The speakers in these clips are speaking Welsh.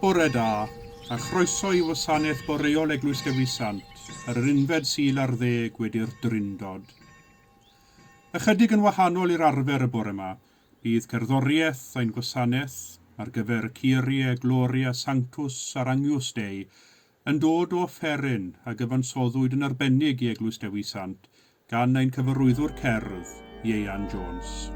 Bore da, a chroeso i wasanaeth boreol Eglwys Dewi Sant ar yr unfed Sul ar ddeg wedi'r Drindod. Ychydig yn wahanol i'r arfer y bore yma, bydd cerddoriaeth ein gwasanaeth ar gyfer y Kyrie, Gloria, Sanctus a'r Agnus Dei yn dod o offeryn a gyfansoddwyd yn arbennig i Eglwys Dewi Sant gan ein cyfarwyddwr cerdd, Ieuan Jones.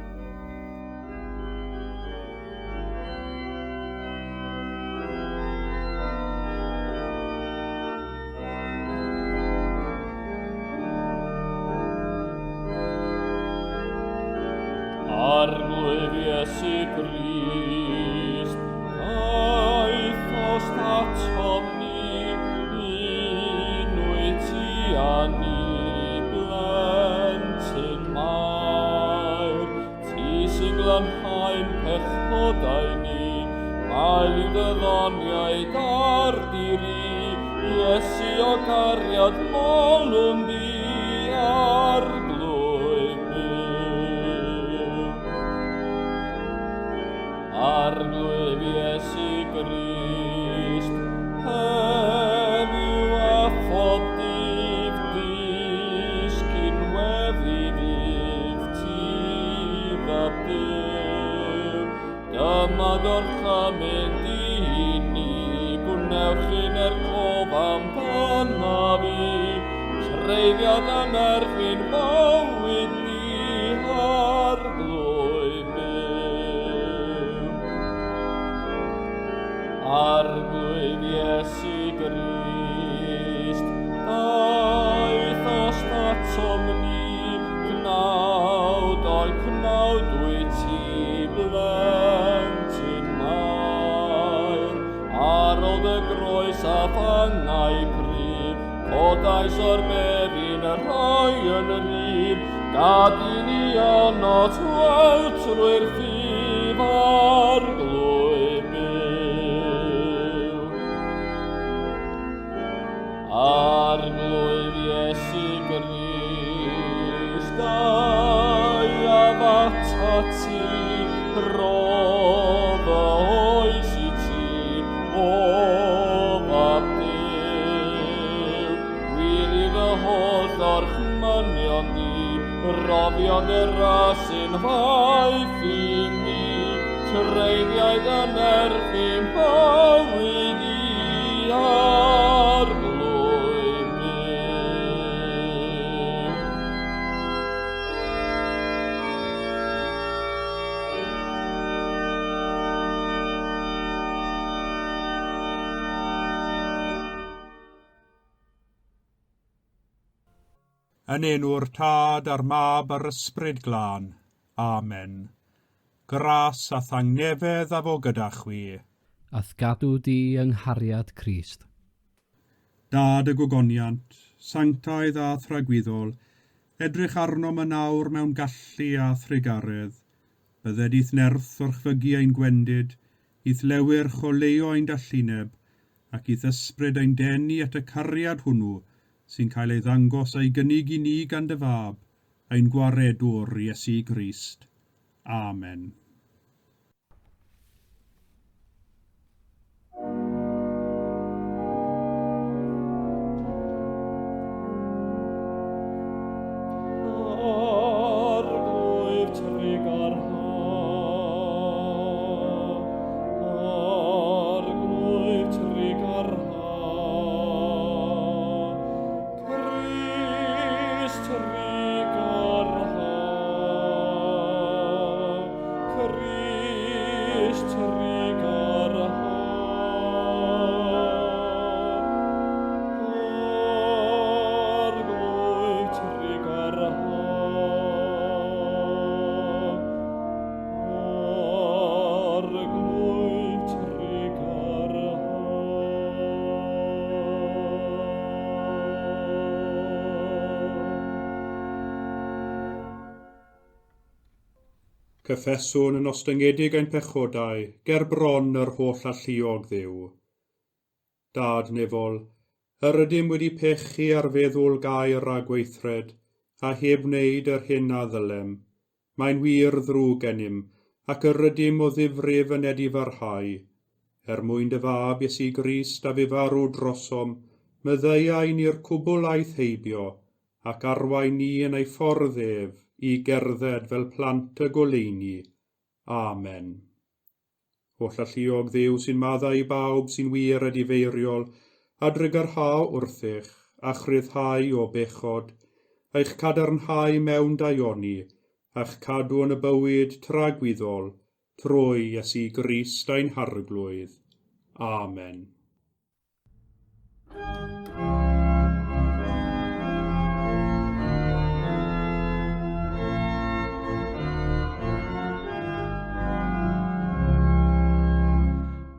Arglwydd Iesu Grist, aethost atom ni, un wyt ti a ni, blentyn Mair. Ti sy'n glanhau'n pechodau ni, ail i'w dy ddoniau dar diri, Iesu o gariad molwn di, Arglwydd byw. Arglwydd Iesu Grist, heddiw a phob dydd disgyn weddi fydd ti fab Duw. Dyma gorchymyn di i ni, gwnewch un er cof amdanaf i, treiddiad yn erfyn bywyd ni, Arglwydd byw. Arglwydd Iesu Grist, daethost atom ni, cnawd o'i cnawd wyt ti, blentyn Mair. Ar ôl dy groes a fangau cryf, codais o'r beddi'n rhoi yn rhydd, gad i ni anot weld trwy'r ffydd Arglwydd byw. Arglwydd Iesu Grist, aeaf atat ti, rho fy oes i ti, o fab Duw. Gwir i fy holl orchmynion di, roddion dy ras yn faith i mi, treiddiau yn erfyn bywyd i Arglwydd byw. Yn enw'r Tad a'r Mab a'r Ysbryd Glân. Amen. Gras a thangnefedd a fo gyda chwi. A'th gadw di yng nghariad Crist. Dad y gogoniant, sanctaidd a thragwyddol, edrych arnom yn awr mewn gallu a thrugaredd. Bydded i'th nerth orchfygu ein gwendid, i'th lewyrch oleuo ein dallineb, ac i'th ysbryd ein denu at y cariad hwnnw sy'n cael ei ddangos a'i gynnig i ni gan dy Fab, ein Gwaredwr, Iesu Grist. Amen. Arglwydd trugarha, Arglwydd trugarha, Crist trugarha, Crist trugarha. Arglwydd trugarha, Arglwydd trugarha. Cyffeswn yn ostyngedig ein pechodau ger bron yr holl alluog Dduw. Dad nefol, yr ydym wedi pechu ar feddwl gair a gweithred, a heb wneud yr hyn a ddylem. Mae'n wir ddrwg gennym, ac yr ydym o ddifrif yn edifarhau. Er mwyn dy fab Iesu Grist a fu farw drosom, maddeuai ni'r cwbl aeth heibio, ac arwain ni yn ei ffordd ef i gerdded fel plant y goleuni. Amen. Holl alluog Dduw sy'n maddau i bawb sy'n wir a difeiriol, a drugarha wrthych, a'ch rhyddhau o bechod, eich cadarnhau mewn daioni, a'ch cadw yn y bywyd tragwyddol, trwy Iesu Grist ein Harglwydd. Amen.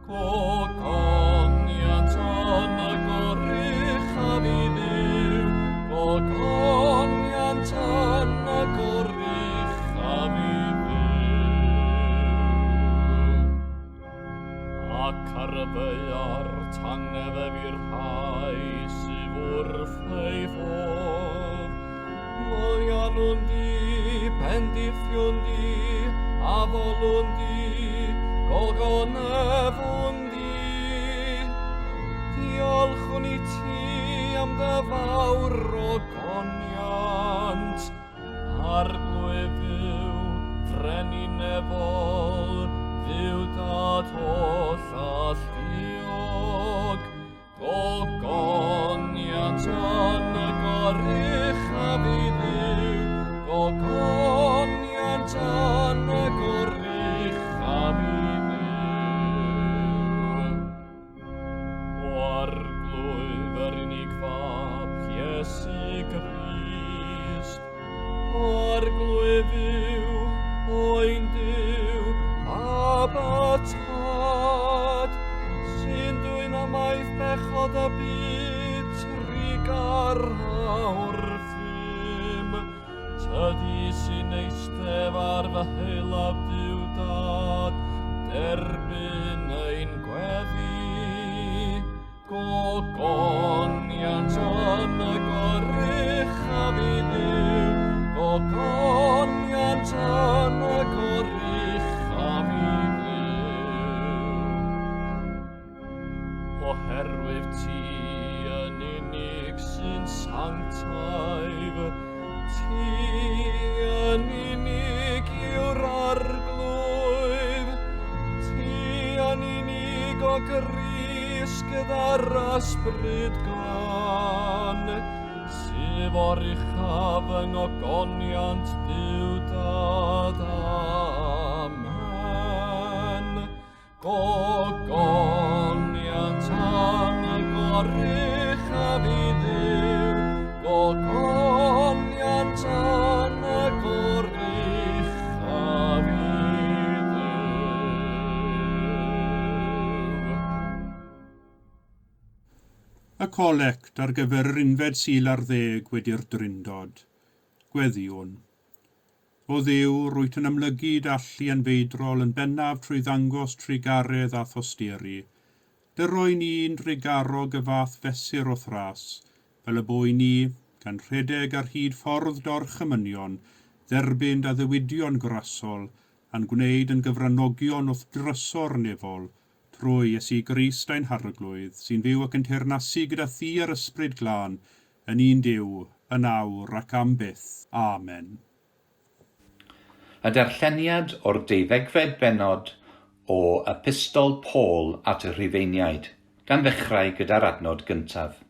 Gogoniant yn y goruchaf i Dduw, gogoniant yn y goruchaf i Dduw. Ac ar y ddaear tangnefedd i'r rhai sydd wrth ei fodd. Moliannwn di, bendithiwn di, addolwn di, gogonefwn di. Diolchwn i ti am dy fawr ogoniant. Arglwydd Dduw, Frenin nefol, Dduw Dad holl alluog, gogoniant yn y goruchaf i Dduw, gogoniant yn y goruchaf i Dduw. O Arglwydd yr unig Fab, Iesu Grist, O Arglwydd Dduw, o ein Duw, Ab a Tad, sy'n dwyn ymaith bechod y byd, trugarha wrthym. Tydi sy'n eistedd ar fy heulaf Duw Dad, derbyn ein gweddi. Gogoniant yn y goruchaf i Dduw, gogoniant yn y goruchaf i Dduw. Oherwydd ti yn unig sy'n sanctaidd, ti yn unig yw'r Arglwydd, ti yn unig o Grist gyda'r Ysbryd Glân, sydd o'r uchaf yng ngogoniant Duw Dad. Amen. Gogoniant yn y goruchaf i Dduw, gogoniant yn y goruchaf i Dduw. Y colect ar gyfer yr unfed Sul ar ddeg wedi'r Drindod. Gweddïwn. O Dduw, rwyt yn amlygu dy allu anfeidrol yn bennaf trwy ddangos trugaredd a thosturi. Dyroi ni'n drugarog y fath fesur o'th ras, fel y bo i ni, gan rhedeg ar hyd ffordd d'orchymynion, dderbyn d'addewidion grasol, a'n gwneud yn gyfranogion o'th drysor nefol, trwy Iesu Grist ein Harglwydd, sy'n fyw ac yn teyrnasu gyda thi a'r Ysbryd Glân, yn un Duw, yn awr ac am byth. Amen. Y darlleniad o'r deuddegfed bennod o Epistol Paul at y Rhufeiniaid, gan ddechrau gyda'r adnod gyntaf.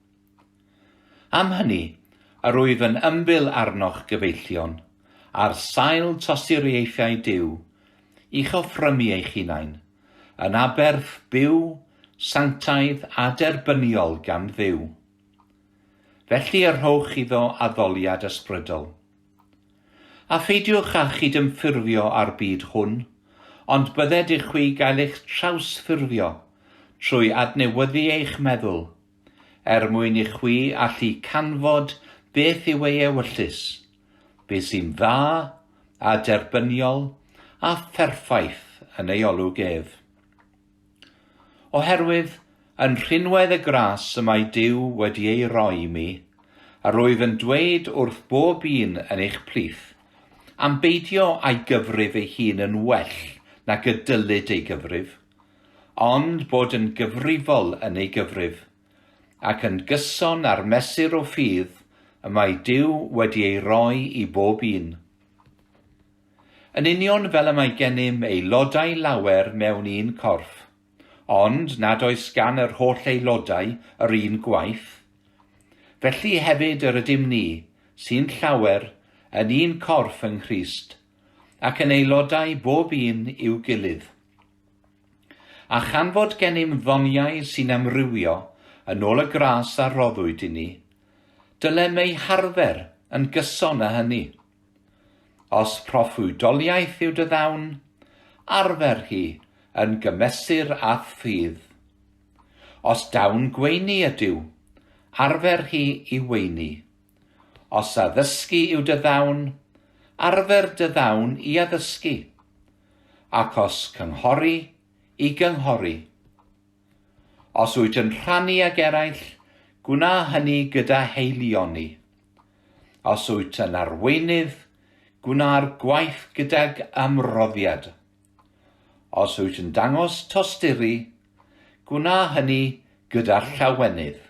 Am hynny, yr wyf yn ymbil arnoch, gyfeillion, ar sail tosturiaethau Duw, i'ch offrymu eich hunain, yn aberth byw, sanctaidd a derbyniol gan Dduw. Felly y rhowch iddo addoliad ysbrydol. A pheidiwch â chydymffurfio â'r byd hwn, ond bydded i chwi gael eich trawsffurfio trwy adnewyddu eich meddwl, er mwyn i chwi allu canfod beth yw ei ewyllys, beth sy'n dda a derbyniol a pherffaith yn ei olwg ef. Oherwydd, yn rhinwedd y gras y mae Duw wedi ei roi i mi, yr wyf yn dweud wrth bob un yn eich plith, am beidio â'i gyfrif ei hun yn well nag y dylid ei gyfrif, ond bod yn gyfrifol yn ei gyfrif, ac yn gyson â'r mesur o ffydd y mae Duw wedi ei roi i bob un. Yn union fel y mae gennym aelodau lawer mewn un corff, ond nad oes gan yr holl aelodau yr un gwaith, felly hefyd yr ydym ni, sy'n llawer, yn un corff yng Nghrist, ac yn aelodau bob un i'w gilydd. A chan fod gennym ddoniau sy'n amrywio yn ôl y gras a roddwyd i ni, dylem eu harfer yn gyson â hynny. Os proffwydoliaeth yw dy ddawn, arfer hi yn gymesur â'th ffydd. Os dawn gweini ydyw, arfer hi i weini. Os addysgu yw dy ddawn, arfer dy ddawn i addysgu. Ac os cynghori, i gynghori. Os wyt yn rhannu ag eraill, gwna hynny gyda haelioni. Os wyt yn arweinydd, gwna'r gwaith gydag ymroddiad. Os wyt yn dangos tosturi, gwna hynny gyda llawenydd.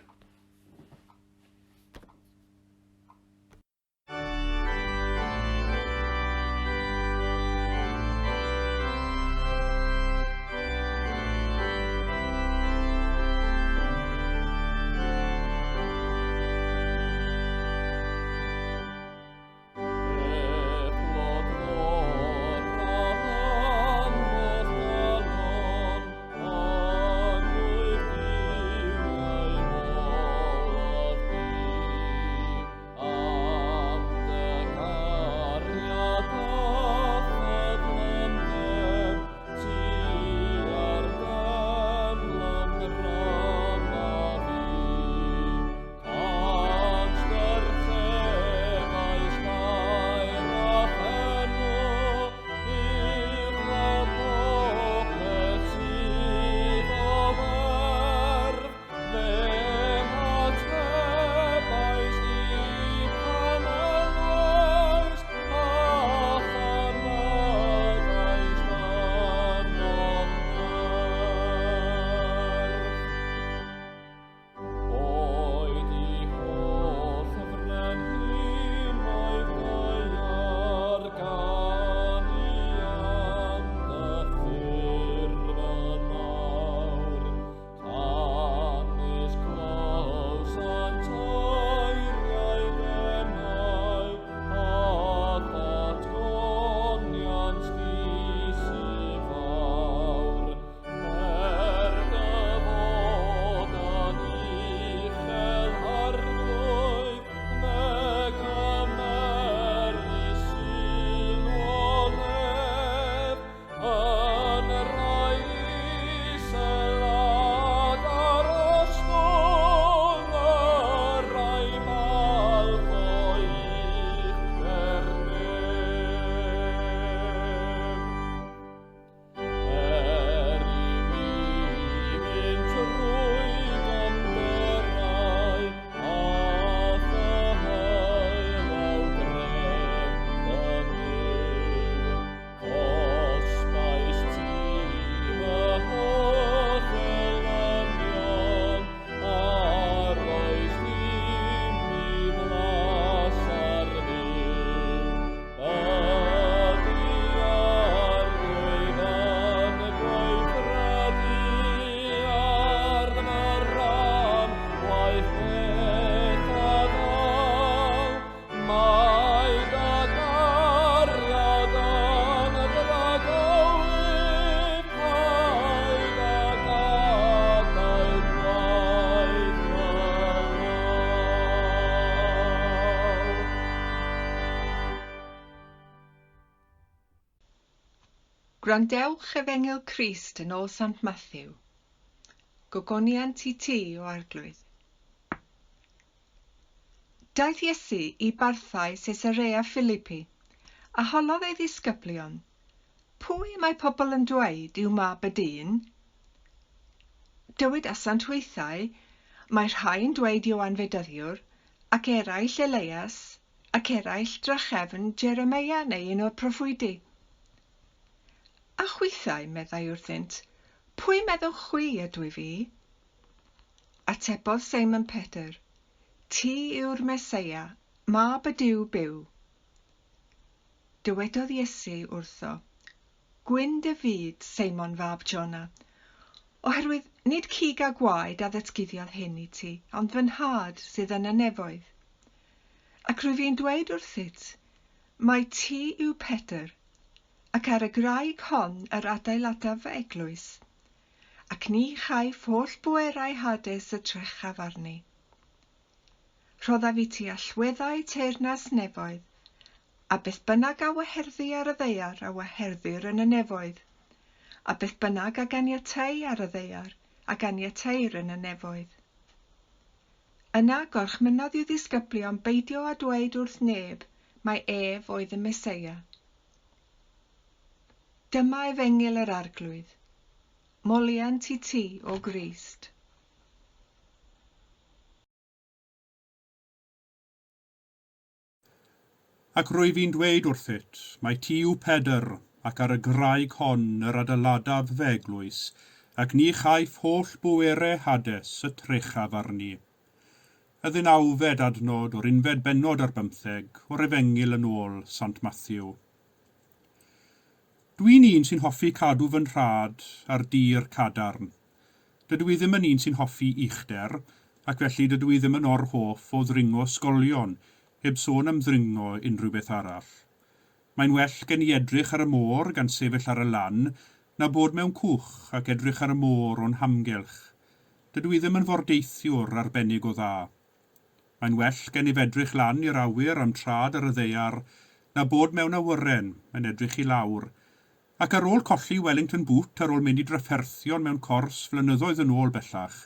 Gwrandewch Efengyl Crist yn ôl Sant Matthew. Gogoniant i ti, o Arglwydd. Daeth Iesu i barthau Caesarea Philippi, a holodd ei ddisgyblion, Pwy mae pobl yn dweud yw mab y dyn? Dywedasant hwythau, Mae rhai yn dweud Ioan Fedyddiwr, ac eraill Elias, ac eraill drachefn Jeremeia neu un o'r proffwydi. A chwithau, meddai wrthynt, Pwy meddwch chwi ydw i fi? Atebodd Seimon Pedr, Ti yw'r Meseia, mab y Duw byw. Dywedodd Iesu wrtho, Gwyn dy fyd, Seimon fab Jona, oherwydd nid cig a gwaed a ddatguddiodd hyn i ti, ond fy nhad sydd yn y nefoedd. Ac rwyf i'n dweud wrthyt, mai ti yw Pedr, ac ar y graig hon yr adeiladaf fy eglwys, ac ni chaiff holl bwerau Hades y trechaf arni. Rhoddaf i ti allweddau teyrnas nefoedd, a beth bynnag a waherddi ar y ddaear a waherddir yn y nefoedd, a beth bynnag a ganiatei ar y ddaear a ganiateir yn y nefoedd. Yna gorchmynnodd i'w ddisgyblion beidio â dweud wrth neb mai ef oedd y Meseia. Dyma efengyl yr Arglwydd. Moliant i ti, O Grist. Ac rwyf i'n dweud wrthyt, mai ti yw Pedr, ac ar y graig hon yr adeiladaf fy eglwys, ac ni chaiff holl bwerau Hades y trechaf arni. Y ddeunawfed adnod o'r unfed bennod ar bymtheg o'r Efengyl yn ôl Sant Mathew. Dwi'n un sy'n hoffi cadw fy nhraed ar dir cadarn. Dydw i ddim yn un sy'n hoffi uchder, ac felly dydw i ddim yn or-hoff o ddringo ysgolion, heb sôn am ddringo unrhyw beth arall. Mae'n well gen i edrych ar y môr gan sefyll ar y lan, na bod mewn cwch ac edrych ar y môr o'n hamgylch. Dydw i ddim yn fordeithiwr arbennig o dda. Mae'n well gennyf edrych lan i'r awyr a'm trad ar y ddaear, na bod mewn awyren yn edrych i lawr. Ac ar ôl colli Wellington boot ar ôl mynd i drafferthion mewn cors flynyddoedd yn ôl bellach,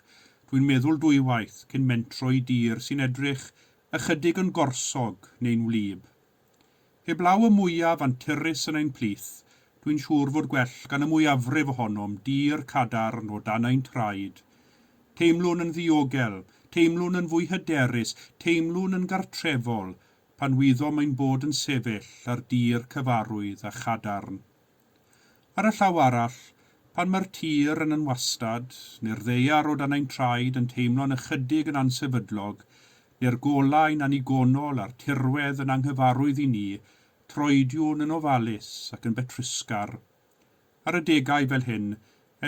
dwi'n meddwl dwywaith cyn mentro i dir sy'n edrych ychydig yn gorsog neu'n wlyb. Heblaw y mwyaf anturus yn ein plith, dwi'n siŵr fod gwell gan y mwyafrif ohonom dir cadarn o dan ein traed. Teimlwn yn ddiogel, teimlwn yn fwy hyderus, teimlwn yn gartrefol, pan wyddom ein bod yn sefyll ar dir cyfarwydd a chadarn. Ar y llaw arall, pan mae'r tir yn anwastad, neu'r ddaear o dan ein traed yn teimlo'n ychydig yn ansefydlog, neu'r golau'n annigonol a'r tirwedd yn anghyfarwydd i ni, troediwn yn ofalus ac yn betrusgar. Ar adegau fel hyn,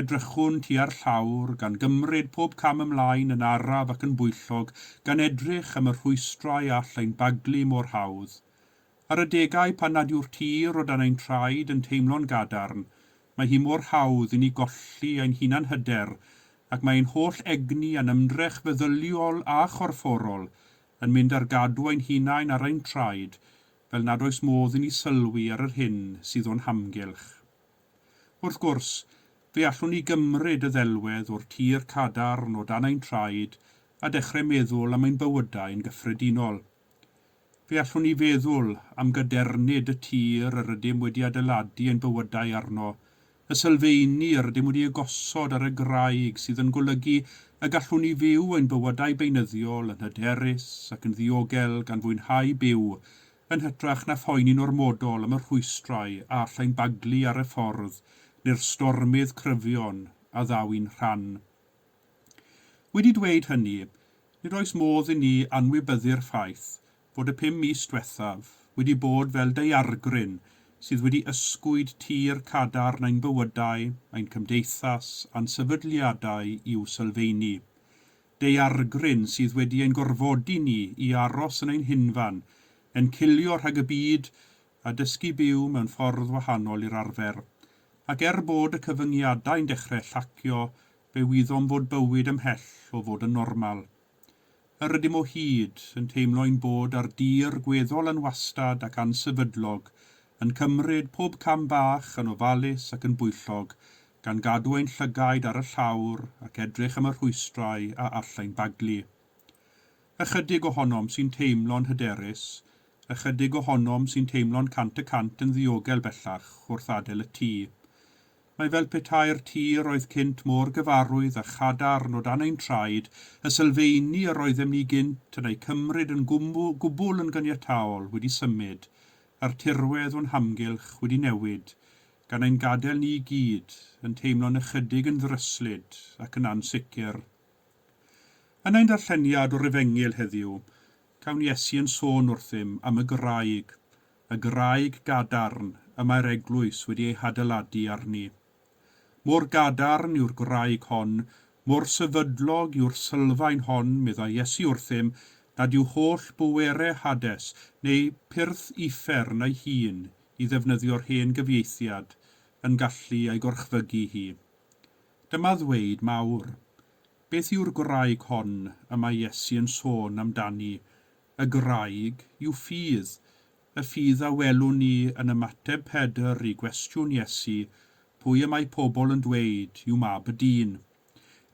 edrychwn tua'r llawr, gan gymryd pob cam ymlaen yn araf ac yn bwyllog, gan edrych am y rhwystrau all ein baglu mor hawdd. Ar adegau pan nad yw'r tir o dan ein traed yn teimlo'n gadarn, mae hi mor hawdd i ni golli ein hunan-hyder, ac mae ein holl egni a'n ymdrech feddyliol a chorfforol yn mynd ar gadw ein hunain ar ein traed, fel nad oes modd i ni sylwi ar yr hyn sydd o'n hamgylch. Wrth gwrs, fe allwn ni gymryd y ddelwedd o'r tir cadarn o dan ein traed a dechrau meddwl am ein bywydau yn gyffredinol. Fe allwn ni feddwl am gadernid y tir yr ydym wedi adeiladu ein bywydau arno, y sylfeini yr ydym wedi eu gosod ar y graig sydd yn golygu y gallwn ni fyw ein bywydau beunyddiol yn hyderus ac yn ddiogel gan fwynhau byw yn hytrach na phoeni'n ormodol am y rhwystrau a allai'n baglu ar y ffordd neu'r stormydd cryfion a ddaw i'n rhan. Wedi dweud hynny, nid oes modd i ni anwybyddu'r ffaith fod y 5 mis diwethaf wedi bod fel daeargryn sydd wedi ysgwyd tir cadarn ein bywydau, ein cymdeithas a'n sefydliadau i'w sylfeini. Daeargryn sydd wedi ein gorfodi ni i aros yn ein hunfan, encilio rhag y byd a dysgu byw mewn ffordd wahanol i'r arfer. Ac er bod y cyfyngiadau'n dechrau llacio, fe wyddom fod bywyd ymhell o fod yn normal. Yr ydym o hyd yn teimlo ein bod ar dir gweddol anwastad ac ansefydlog, yn cymryd pob cam bach yn ofalus ac yn bwyllog, gan gadw ein llygaid ar y llawr ac edrych am y rhwystrau a allai'n baglu. Ychydig ohonom sy'n teimlo'n hyderus, ychydig ohonom sy'n teimlo'n 100% yn ddiogel bellach wrth adael y tŷ. Mae fel petai'r tir oedd cynt mor gyfarwydd a chadarn o dan ein traed, y sylfeini yr oeddem ni gynt yn eu cymryd yn gwbl yn ganiataol wedi symud, a'r tirwedd o'n hamgylch wedi newid, gan ein gadael ni i gyd yn teimlo'n ychydig yn ddryslyd ac yn ansicr. Yn ein darlleniad o'r Efengyl heddiw, cawn Iesu yn sôn wrthym am y graig, y graig gadarn y mae'r eglwys wedi ei hadeiladu arni. Mor gadarn yw'r graig hon, mor sefydlog yw'r sylfaen hon, meddai Iesu wrthym, nad yw holl bwerau Hades, neu pyrth uffern ei hun, i ddefnyddio'r hen gyfieithiad, yn gallu ei gorchfygu hi. Dyma ddweud mawr. Beth yw'r graig hon y mae Iesu yn sôn amdani? Y graig yw ffydd, Y ffydd a welwn ni yn ymateb Pedr i gwestiwn Iesu, pwy y mae pobl yn dweud yw Mab y Dyn?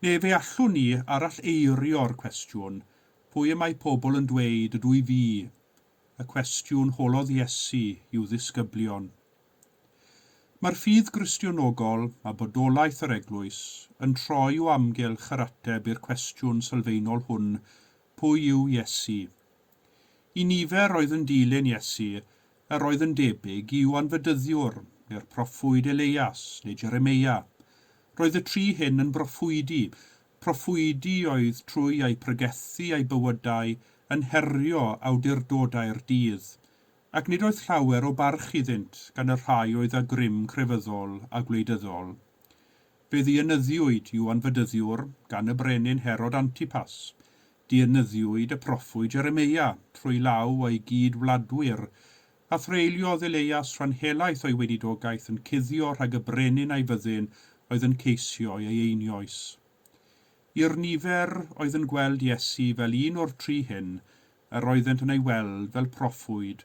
Neu fe allwn ni arall-eirio'r cwestiwn, pwy y mae pobl yn dweud ydw i fi? Y cwestiwn holodd Iesu i'w ddisgyblion. Mae'r ffydd Gristionogol a bodolaeth yr Eglwys yn troi o amgylch yr ateb i'r cwestiwn sylfaenol hwn, pwy yw Iesu? I nifer oedd yn dilyn Iesu, yr oedd yn debyg i Ioan Fedyddiwr, neu'r proffwyd Eleias, neu Jeremeia. Roedd y tri hyn yn broffwydi, proffwydi oedd trwy eu pregethu a'u bywydau yn herio awdurdodau'r dydd, ac nid oedd llawer o barch iddynt gan y rhai oedd â grym crefyddol a gwleidyddol. Fe ddienyddiwyd Ioan Fedyddiwr gan y brenin Herod Antipas. Dienyddiwyd y proffwyd Jeremeia trwy law ei gyd-wladwyr, a threuliodd Eleias rhan helaeth o'i weinidogaeth yn cuddio rhag y brenin a'i fyddin oedd yn ceisio ei einioes. I'r nifer oedd yn gweld Iesu fel un o'r tri hyn, yr oeddent yn ei weld fel proffwyd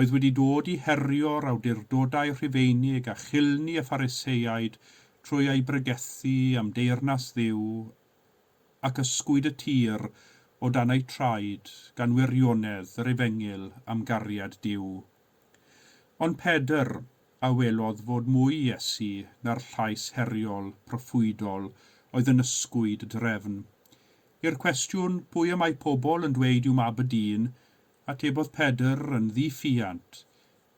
oedd wedi dod i herio'r awdurdodau Rhufeinig a chulni y Phariseaid trwy ei bregethu am deyrnas Dduw ac ysgwyd y tir o dan eu traed gan wirionedd yr efengyl am gariad Duw. Ond Pedr a welodd fod mwy i Iesu na'r llais heriol, proffwydol oedd yn ysgwyd y drefn. I'r cwestiwn, pwy y mae pobl yn dweud yw Mab y Dyn? atebodd Pedr yn ddi-ffiant,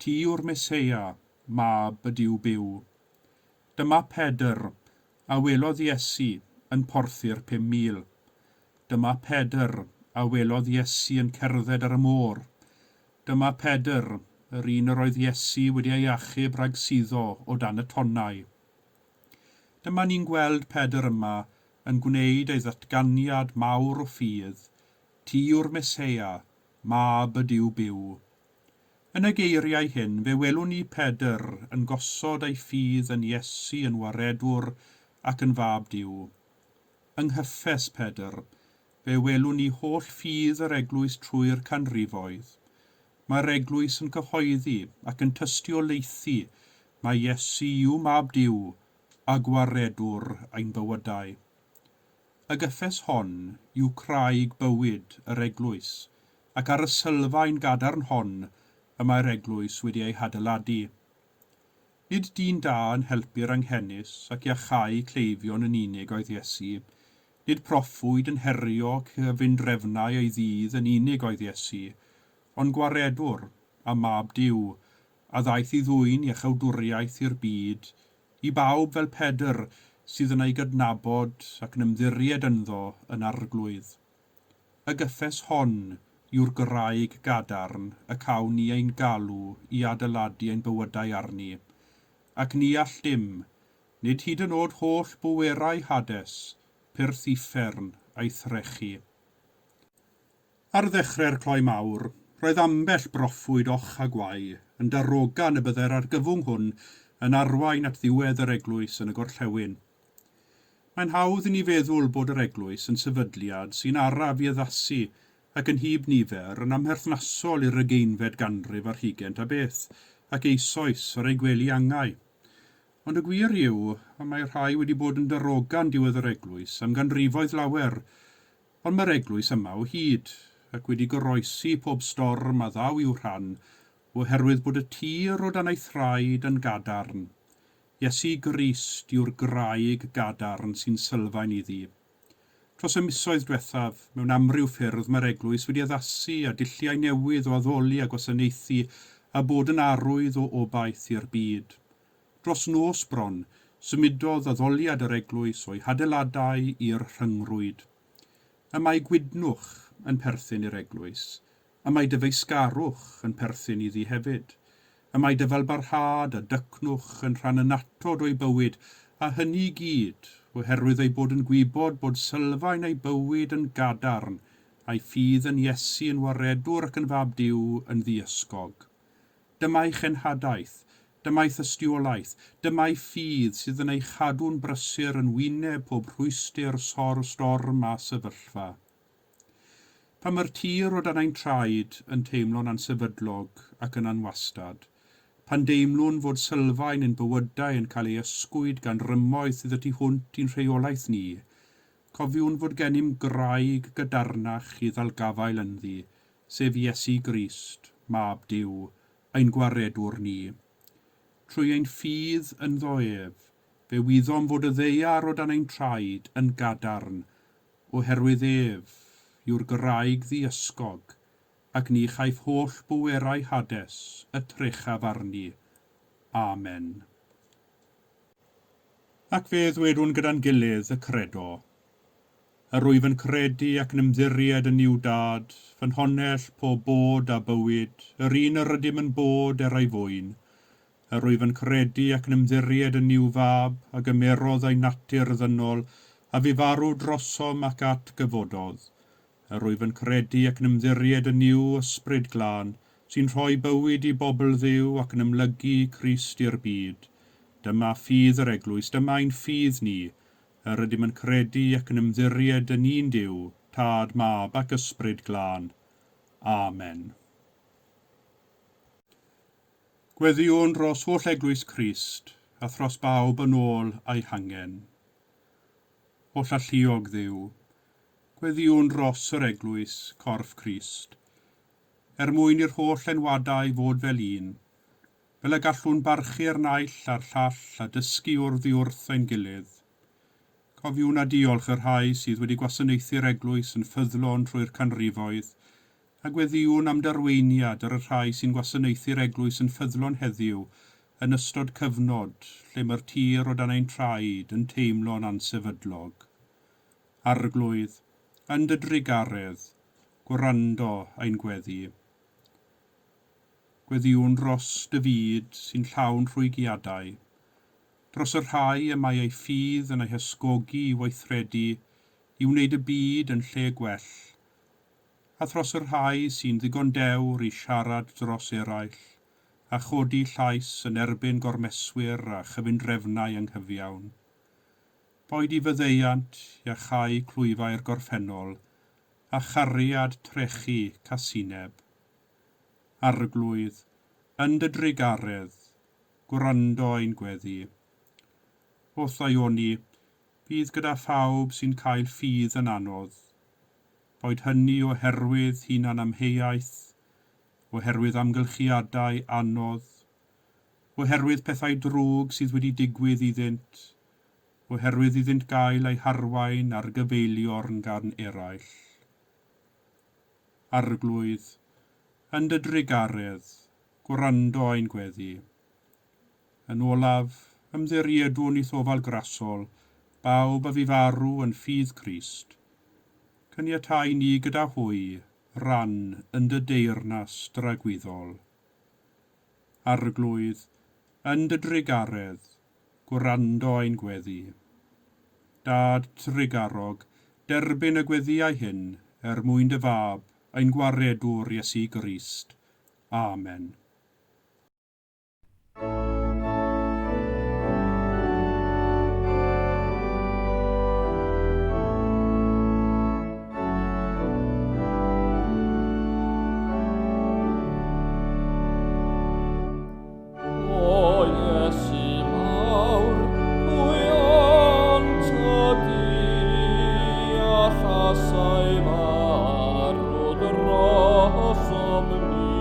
Ti yw'r Meseia, Mab y Duw byw. Dyma Pedr, a welodd Iesu yn porthi'r 5,000. Dyma Pedr, a welodd Iesu yn cerdded ar y môr. Dyma Pedr, yr un yr oedd Iesu wedi ei achub rhag suddo o dan y tonnau. Dyma ni'n gweld Pedr yma yn gwneud ei ddatganiad mawr o ffydd, Ti yw'r Meseia, Mab y Duw byw. Yn y geiriau hyn, fe welwn ni Pedr yn gosod ei ffydd yn Iesu yn Waredwr ac yn Fab Duw. Yng nghyffes Pedr, fe welwn ni holl ffydd yr Eglwys trwy'r canrifoedd. Mae'r Eglwys yn cyhoeddi ac yn tystiolaethu mai Iesu yw Mab Duw a Gwaredwr ein bywydau. Y gyffes hon yw craig bywyd yr Eglwys, ac ar y sylfaen gadarn hon y mae'r Eglwys wedi ei hadeiladu. Nid dyn da yn helpu'r anghenus ac iacháu cleifion yn unig oedd Iesu, nid proffwyd yn herio cyfundrefnau ei ddydd yn unig oedd Iesu, ond Gwaredwr a Mab Duw, a ddaeth i ddwyn iachawdwriaeth i'r byd, I bawb fel Pedr sydd yn ei gydnabod ac yn ymddiried ynddo yn Arglwydd. Y gyffes hon yw'r graig gadarn y cawn ni ein galw i adeiladu ein bywydau arni, ac ni all dim, nid hyd yn oed holl bwerau Hades, pyrth uffern, ei threchu. Ar ddechrau'r cloi mawr, roedd ambell broffwyd och a gwae yn darogan y byddai'r argyfwng hwn yn arwain at ddiwedd yr Eglwys yn y Gorllewin. Mae'n hawdd i ni feddwl bod yr Eglwys yn sefydliad sy'n araf i addasu ac yn hyb nifer yn amherthnasol i'r ugeinfed ganrif ar hugain ta beth, ac eisoes ar ei gwely angau. Ond y gwir yw, y mae rhai wedi bod yn darogan diwedd yr Eglwys am ganrifoedd lawer, Ond mae'r eglwys yma o hyd, ac wedi goroesi pob storm a ddaw i'w rhan, oherwydd bod y tir o dan ei thraed yn gadarn. Iesu Grist yw'r graig gadarn sy'n sylfaen iddi. Dros y misoedd dwethaf, mewn amryw ffyrdd mae'r eglwys wedi addasu a dulliau newydd o addoli a gwasanaethu a bod yn arwydd o obaith i'r byd. Dros nos bron, symudodd addoliad yr eglwys o'i hadeiladau i'r rhyngrwyd. Y mae gwydnwch yn perthyn i'r eglwys. Y mae dyfeisgarwch yn perthyn iddi hefyd. Y mae dyfalbarhad a dycnwch yn rhan annatod o'i bywyd, a hynny i gyd oherwydd ei bod yn gwybod bod sylfaen ei bywyd yn gadarn, a'i ffydd yn Iesu yn Waredwr ac yn Fab Duw yn ddiysgog. Dyma'i chenhadaeth, dyma'i thystiolaeth, dyma'i ffydd sydd yn ei chadw'n brysur yn wyneb pob rhwystr, sor, storm a sefyllfa. Pan mae'r tir o dan ein traed yn teimlo'n ansefydlog ac yn anwastad, pan deimlwn fod sylfaen ein bywydau yn cael ei ysgwyd gan rymoedd sydd y tu hwnt i'n rheolaeth ni, cofiwn fod gennym graig gadarnach i ddal gafael ynddi, sef Iesu Grist, Mab Duw, ein Gwaredwr ni. Trwy ein ffydd ynddo ef, fe wyddom fod y ddaear o dan ein traed yn gadarn, oherwydd ef yw'r graig ddiysgog, ac ni chaiff holl bwerau Hades y trechaf arni. Amen. Ac fe ddwedwn gyda'n gilydd y Credo. Yr wyf yn credu ac yn ymddiried yn Nuw Dad, ffynhonnell pob bod a bywyd, yr un yr ydym yn bod er ei fwyn. Yr wyf yn credu ac yn ymddiried yn Nuw Fab, a gymerodd ei natur ddynol, a fu farw drosom ac atgyfododd. Yr wyf yn credu ac yn ymddiried yn Nuw Ysbryd Glân, sy'n rhoi bywyd i bobl Dduw ac yn ymlygu Crist i'r byd. Dyma ffydd yr Eglwys, dyma ein ffydd ni. Yr ydym yn credu ac yn ymddiried yn un Duw, Tad, Mab ac Ysbryd Glân. Amen. Gweddïwn dros holl Eglwys Crist a thros bawb yn ôl a'u hangen. Holl alluog Dduw, gweddïwn dros yr Eglwys, corff Crist, er mwyn i'r holl enwadau fod fel un, fel y gallwn barchu'r naill a'r llall a dysgu oddi wrth ein gilydd. Cofiwn a diolch y rhai sydd wedi gwasanaethu'r Eglwys yn ffyddlon trwy'r canrifoedd, A gweddïwn am d'arweiniad ar y rhai sy'n gwasanaethu'r eglwys yn ffyddlon heddiw yn ystod cyfnod lle mae'r tir o dan ein traed yn teimlo'n ansefydlog. Arglwydd, yn dy drugaredd, gwrando ein gweddi. Gweddïwn dros dy fyd sy'n llawn rhwygiadau, dros y rhai y mae eu ffydd yn eu hysgogi i weithredu i wneud y byd yn lle gwell, a thros y rhai sy'n ddigon dewr i siarad dros eraill, a chodi llais yn erbyn gormeswyr a chyfundrefnau anghyfiawn. Boed i faddeuant iachau clwyfau'r gorffennol, a chariad trechu casineb. Arglwydd, yn dy drugaredd, gwrando ein gweddi. O'th ddaioni, bydd gyda phawb sy'n cael ffydd yn anodd. Boed hynny oherwydd hunan-amheuaeth, oherwydd amgylchiadau anodd, oherwydd pethau drwg sydd wedi digwydd iddynt, oherwydd iddynt gael eu harwain ar gyfeiliorn gan eraill. Arglwydd, yn dy drugaredd, gwrando ein gweddi. Yn olaf, ymddiriedwn i'th ofal grasol, bawb a fu farw yn ffydd Crist. Caniatau ni gyda hwy ran yn dy deyrnas dragwyddol. Arglwydd, yn dy drugaredd, gwrando ein gweddi. Dad trugarog, derbyn y gweddïau hyn er mwyn dy Fab, ein Gwaredwr Iesu Grist. Amen. O Iesu mawr, pwy ond tydi allasai farw drosom ni,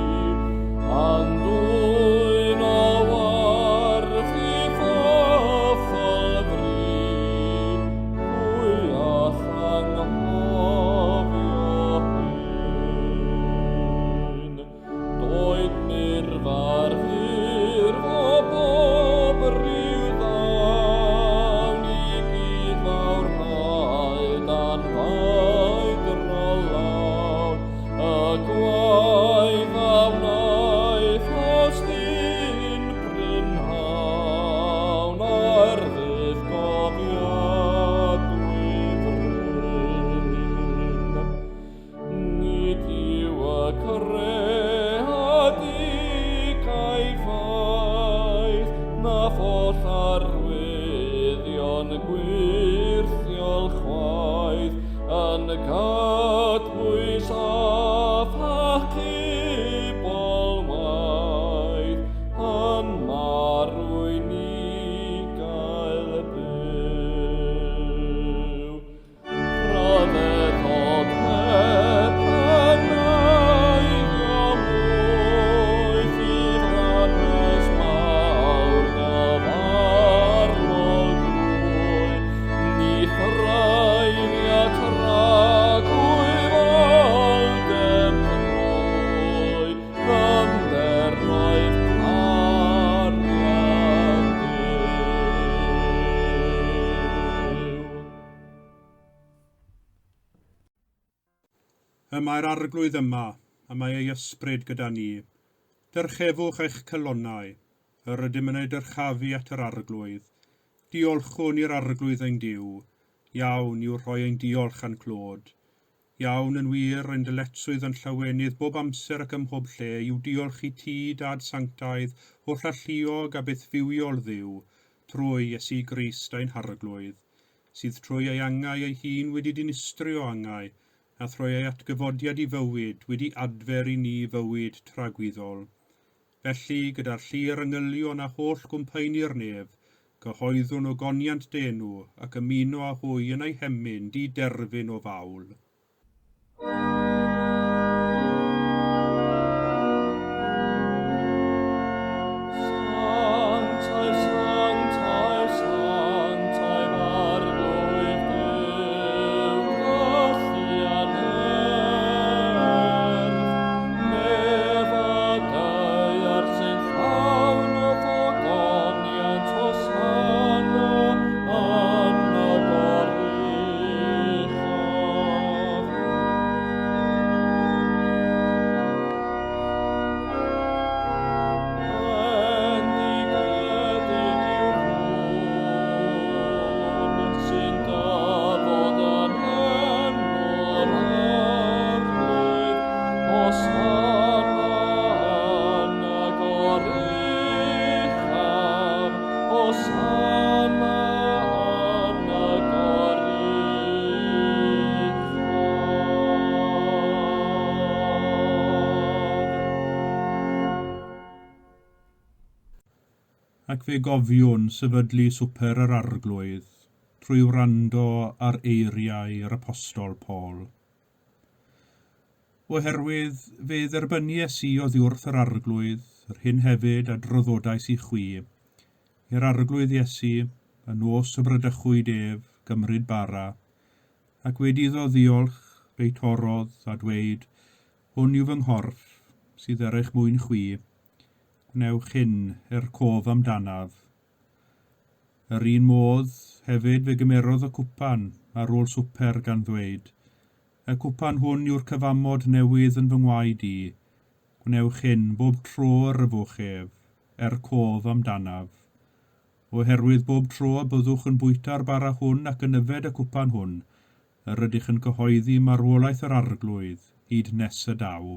a'n dwyn o warth i ffyffl fri, pwy all anghofio hyn? Doed murfa'r fur o bob rhyw. Y mae'r Arglwydd yma, a mae ei ysbryd gyda ni. Dyrchefwch eich calonnau. Yr ydym yn eu dyrchafu at yr Arglwydd. Diolchwn i'r Arglwydd ein Duw. Iawn yw rhoi ein diolch a'n clod. Iawn yn wir, ein dyletswydd a'n llawenydd bob amser ac ym mhob lle yw diolch i ti, Dad sanctaidd, hollalluog a bythfywiol Dduw, trwy Iesu Grist ein Harglwydd, sydd trwy ei angau ei hun wedi dinistrio angau, a thrwy ei atgyfodiad i fywyd wedi adfer i ni fywyd tragwyddol. Felly, gyda'r llu'r angylion a holl gwmpaenu'r nef, cyhoeddwn ogoniant dy enw, ac ymuno â hwy yn eu hemyn di-derfyn o fawl. Sanctaidd, sanctaidd, sanctaidd, Arglwydd Duw, gallu a nerth, nef a daear sy'n llawn o fogoniant, Hosanna yn y goruchaf. Bendigedig yw'r hwn sy'n dyfod yn enw'r Arglwydd, Hosanna yn y goruchaf, Hosanna yn y goruchaf. Ac fe gofiwn sefydlu Swper yr Arglwydd trwy wrando ar eiriau yr Apostol Paul. Oherwydd fe dderbynies i oddiwrth yr Arglwydd yr hyn hefyd a draddodais i chwi, i'r Arglwydd Iesu, y nos y bradychwyd ef, gymryd bara, ac wedi iddo ddiolch, fe'i torrodd, a dweud, Hwn yw fy nghorff, sydd er eich mwyn chwi. Gwnewch hyn er cof amdanaf. Yr un modd, hefyd fe gymerodd y cwpan ar ôl swper gan ddweud, Y cwpan hwn yw'r cyfamod newydd yn fy ngwaed i. Gwnewch hyn bob tro yr yfwch ef, er cof amdanaf. Oherwydd bob tro y byddwch yn bwyta'r bara hwn ac yn yfed y cwpan hwn, yr ydych yn cyhoeddi marwolaeth yr Arglwydd hyd nes y daw.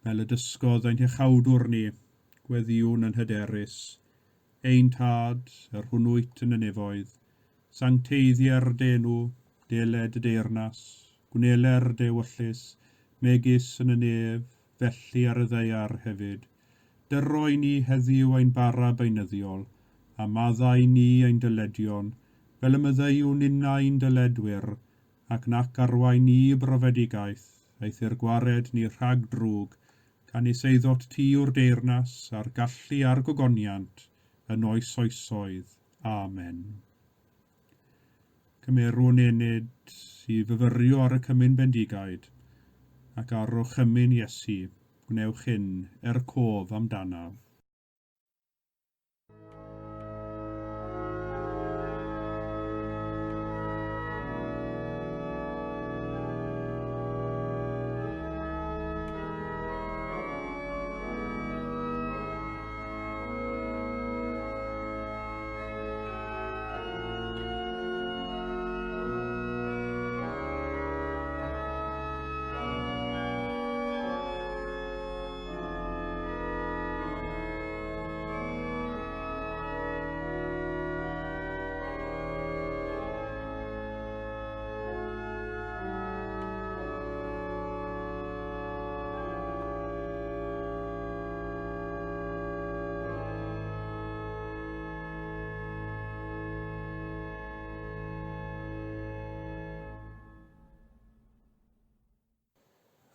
Fel y dysgodd ein Hiachawdwr ni, gweddïwn yn hyderus, Ein Tad, yr hwn wyt yn y nefoedd, sancteiddier dy enw, deled dy deyrnas, gwneler dy ewyllys, megis yn y nef, felly ar y ddaear hefyd. Dyro i ni heddiw ein bara beunyddiol, a maddau ni ein dyledion, fel y maddeuwn ninnau'n dyledwyr, ac nac arwain ni i brofedigaeth, eithr gwared ni rhag drwg, canys eiddot ti yw'r deyrnas, a'r gallu a'r gogoniant, yn oes oesoedd. Amen. Cymerwn enid i fyfyrio ar y cymun bendigaid, ac ar orchymyn Iesu, gwnewch hyn er cof amdanaf.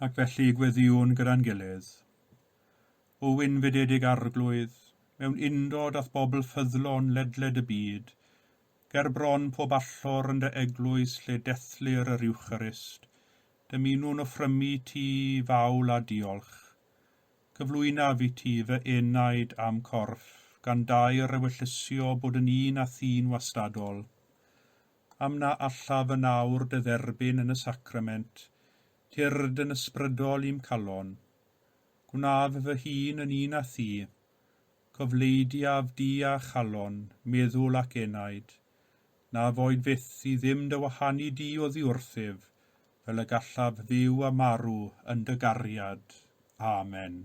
Ac felly gweddïwn gyda'n gilydd. O wynfydedig Arglwydd, mewn undod â'th bobl ffyddlon ledled y byd, ger bron pob allor yn dy eglwys lle dethlir yr Iwcharist, dymunwn offrymu ti fawl a diolch. Cyflwynaf i ti fy enaid a'm corff, gan daer ewyllysio bod yn un â thi'n wastadol. Am na allaf yn awr dy dderbyn yn y sacrament, Tyrd yn ysbrydol i'm calon. Gwnaf fy hun yn un â thi. Cofleidiaf di a chalon, meddwl ac enaid. Na foed fyth i ddim dy wahanu di oddi wrthyf, fel y gallaf fyw a marw yn dy gariad. Amen.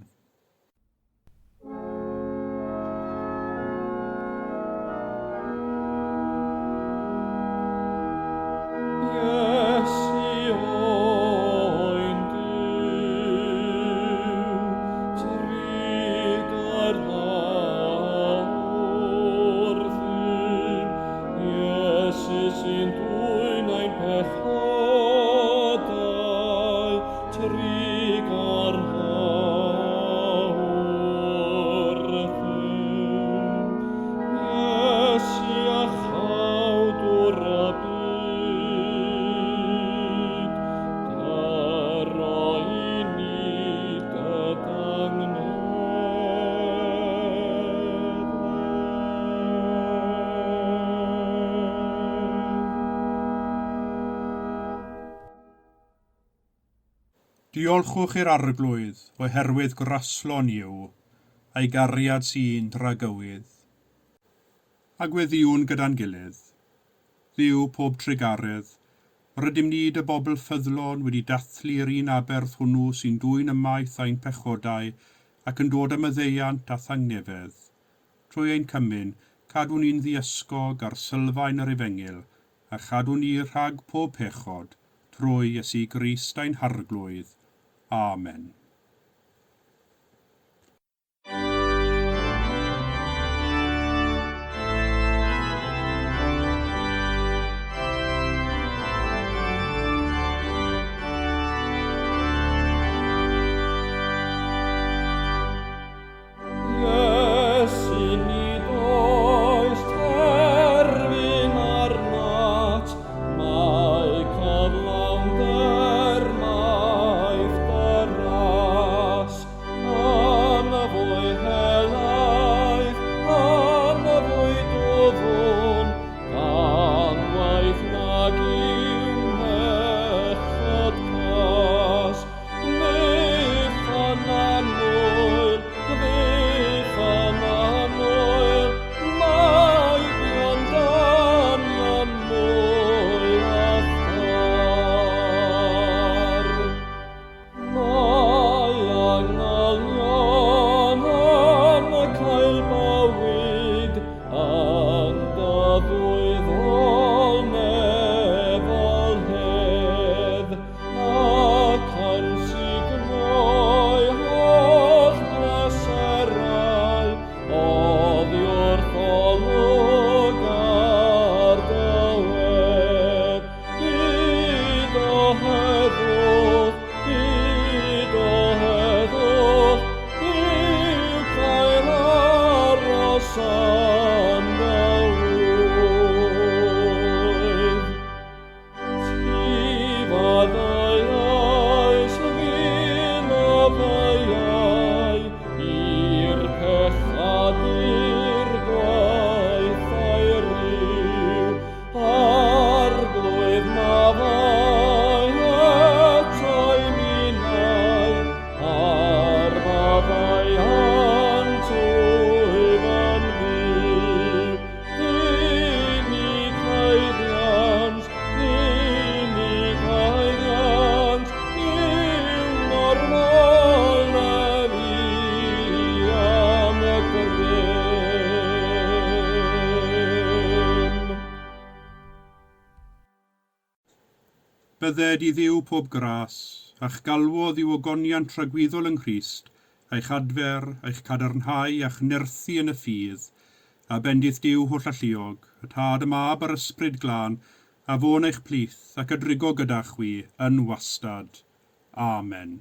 Iesu oen Duw, trugarha wrthym. Iesu sy'n dwyn ein pechodau, trugarha wrthym. Iesu a chawdwr y byd, dyro i ni dy dangnefedd. Diolchwch i'r Arglwydd oherwydd graslon yw, a'i gariad sy'n dragywydd. A gweddïwn gyda'n gilydd. Dduw pob trugaredd, rydym ni dy bobl ffyddlon wedi dathlu'r un aberth hwnnw sy'n dwyn ymaith ein pechodau ac yn dod â maddeuant a thangnefedd. Trwy ein cymun, cadw ni'n ddiysgog ar sylfaen yr Efengyl, a chadw ni rhag pob pechod, trwy Iesu Grist ein Harglwydd. Amen. Iesu, nid oes terfyn arnat, mae cyflawnder maith dy ras, yn fwy helaeth, yn fwy dwfn, gan waith nag yw mechod cas. Fychan annwyl, fychan annwyl, meibion dynion mwy a thar. Mae angylion yn cael bywyd yn dy ddwyddol nefol hedd, ac yn sugno'i holl bleserau oddi wrth olwg ar dy wedd. Byd o heddwch, byd o heddwch, yw cael aros yn dy ŵydd. Ti faddeuais fil o feiau i'r pechadur gwaetha'i ryw. Arglwydd maddau eto i minnau, a'r maddeuant wyf yn fyw. Unig haeddiant, unig haeddiant, yw normal fi am y grym. Bydded i Dduw pob gras, a'ch galwodd i'w ogoniant tragwyddol yng Nghrist, eich adfer, eich cadarnhau a'ch nerthu yn y ffydd, a bendith Duw hollalluog, y Tad, y Mab a'r Ysbryd Glân, a fo'n eich plith ac a drigo gyda chwi yn wastad. Amen.